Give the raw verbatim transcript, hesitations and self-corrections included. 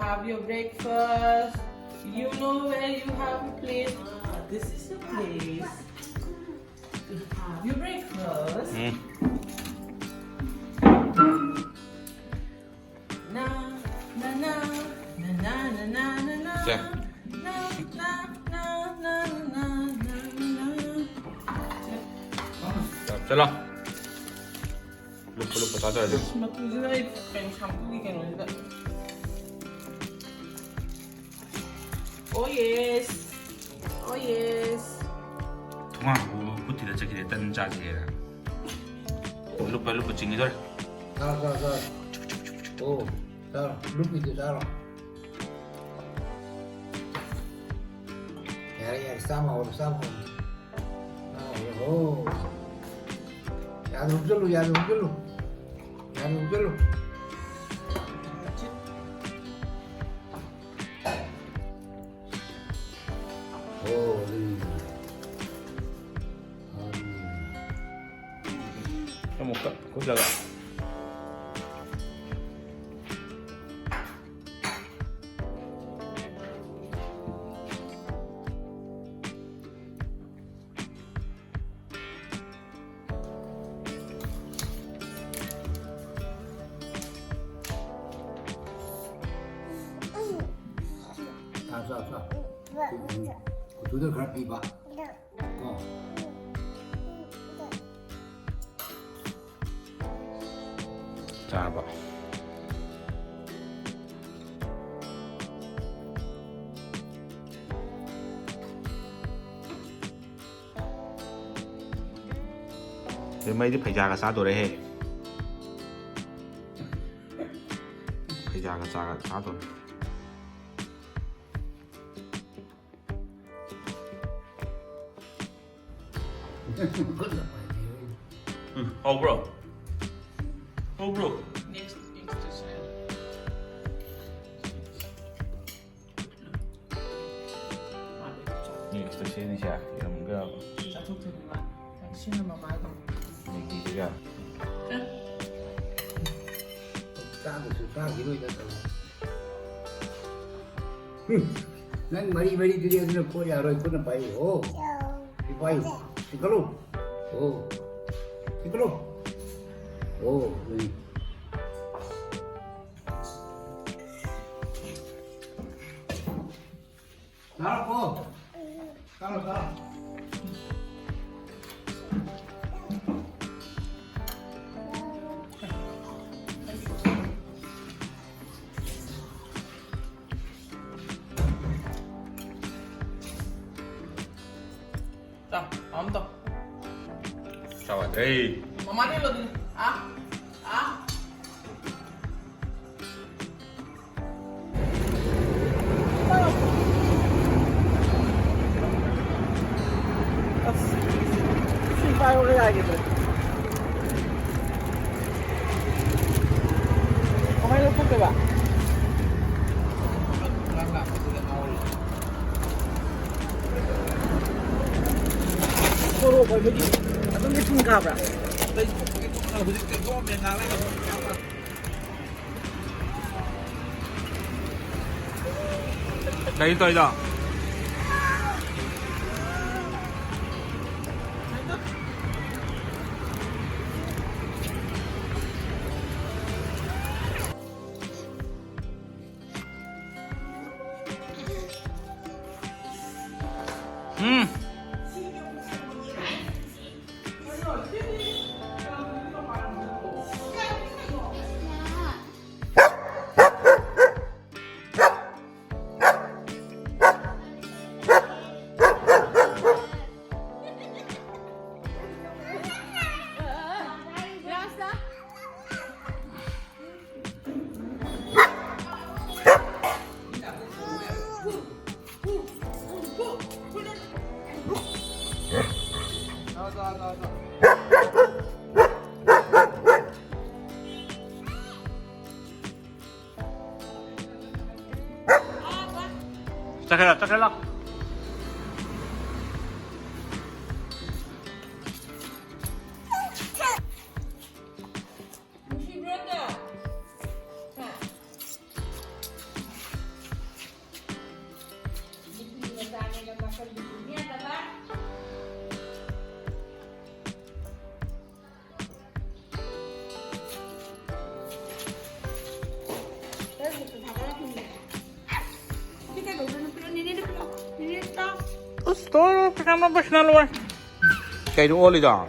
Have your breakfast. You know where you have a place. Ah, this is the place to have your breakfast. Um. Na, na, na, na, na, na, na, na, na. 자. Na, na, na, na, na, na, na. 자, ꯆꯠꯂꯣ. ꯂꯨꯞꯄ ꯂꯨꯞꯄ ꯆꯥꯖꯔꯁꯤ. ꯃꯇꯨꯁꯤꯗ ꯑꯩ ꯀꯩꯅꯣ ꯁꯥꯝꯄꯨꯒꯤ ꯀꯩꯅꯣꯁꯤꯗ꯫ Oh yes. Oh yes. ꯊꯣꯡꯒꯥꯟ ꯈꯨꯠ ꯊꯤꯜꯂ ꯆꯠꯈꯤꯗꯦ, ꯇꯟ ꯆꯥꯁꯦꯅ꯫ ꯂꯨꯞꯄ ꯂꯨꯞꯄ ꯆꯤꯡꯈꯤꯗꯣꯔꯦ꯫ ꯆꯥꯔꯣ, ꯆꯥꯔꯣ, ꯆꯥꯔꯣ꯫ ꯑꯣ, ꯆꯥꯔꯣ꯫ ꯂꯨꯞꯄꯤꯗꯨ ꯆꯥꯔꯣ꯫ ꯌꯥꯔꯦ, ꯌꯥꯔꯦ, ꯆꯥꯕ ꯍꯧꯔꯣ, ꯆꯥꯕ ꯍꯧꯔꯣ꯫ ꯆꯥꯕ ꯍꯧꯔꯣ꯫ ꯌꯥꯗ ꯍꯨꯞꯆꯜꯂꯨ, ꯌꯥꯗ ꯍꯨꯞꯆꯜꯂꯨ꯫ ꯌꯥꯗ ꯍꯨꯞꯆꯜꯂꯨ꯫ ꯑꯣ, ꯑꯗꯨꯅꯤ꯫ ꯑꯗꯨꯅꯤ꯫ ꯑꯃꯨꯛꯀ ꯈꯨꯠꯂꯒ꯫ ꯆꯥ, ꯆꯥ, ꯆꯥ꯫ ꯎꯝ, ꯎꯝ꯫ ꯀꯨꯆꯨꯗ ꯈꯔ ꯄꯤꯕ꯫ ꯀꯣ꯫ ꯆꯥꯔꯕ? ꯑꯗꯨ ꯃꯩꯗꯤ ꯐꯩꯖꯥꯒ ꯆꯥꯗꯣꯔꯦꯍꯦ꯫ ꯐꯩꯖꯥꯒ ꯆꯥꯒ ꯆꯥꯗꯣꯔꯦ꯫ ꯎꯝ, ꯍꯥꯎꯕ꯭ꯔꯣ? ꯍꯥꯎꯕ꯭ꯔꯣ? Next, next station. ꯅꯦꯛꯁꯇ ꯁꯦꯝꯃꯤꯁꯦ ꯌꯦꯔꯨꯝꯒ ꯆꯥꯊꯣꯛꯇꯣꯏꯅꯦꯕ꯫ ꯁꯤꯅ ꯃꯃꯥꯒꯤ꯫ ꯃꯦꯒꯤꯁꯤꯒ꯫ ꯆꯥꯗꯁꯨ ꯆꯥꯈꯤꯔꯣꯏꯗ ꯇꯧꯔꯤ꯫ ꯎꯝ, ꯅꯪ ꯃꯔꯤ ꯃꯔꯤꯗꯨꯗꯤ ꯑꯗꯨꯅ ꯀꯣꯠ ꯌꯥꯔꯣꯏ, ꯈꯨꯠꯅ ꯄꯥꯏꯌꯨ꯫ ꯑꯣ, ꯁꯤ ꯄꯥꯏꯌꯨ, ꯆꯤꯛꯀꯠꯂꯨ꯫ ꯑꯣ, ꯆꯤꯛꯀꯠꯂꯨ꯫ ꯑꯣ, ꯎꯝ꯫ ꯆꯥꯔꯣ, ꯆꯥꯔꯣ, ꯆꯥꯔꯣ꯫ 자, 다음 더. 자, 왔네. 뭐 많이 넣어도 아? 아? ꯑꯁ, ꯁꯤ ꯄꯥꯏꯔꯣ ꯌꯥꯒꯤꯗ꯭ꯔꯦ꯫ ꯀꯃꯥꯏꯅ ꯂꯧꯊꯣꯛꯇꯣꯏꯕ? ꯁꯣꯔꯣꯛ ꯑꯣꯏꯕꯒꯤ ꯑꯗꯨꯝ ꯏꯐꯨꯟ ꯀꯥꯕ꯭ꯔꯥ? ꯍꯧꯖꯤꯛꯇꯤ ꯒꯣꯔꯃꯦꯟ ꯉꯥꯛ ꯂꯩꯔꯝꯃꯦ꯫ ꯀꯩ ꯇꯧꯔꯤꯗꯣ? ꯎꯝ꯫ ꯆꯠꯈ꯭ꯔꯦ, ꯆꯠꯈ꯭ꯔꯦ, ꯂꯥꯎ꯫ ꯅꯨꯡꯁꯤꯕ꯭ꯔꯣ ꯑꯗꯣ? ꯍꯥ? Todo se llama personal work. ꯀꯩꯅꯣ ꯑꯣꯜꯂꯤꯗꯣ?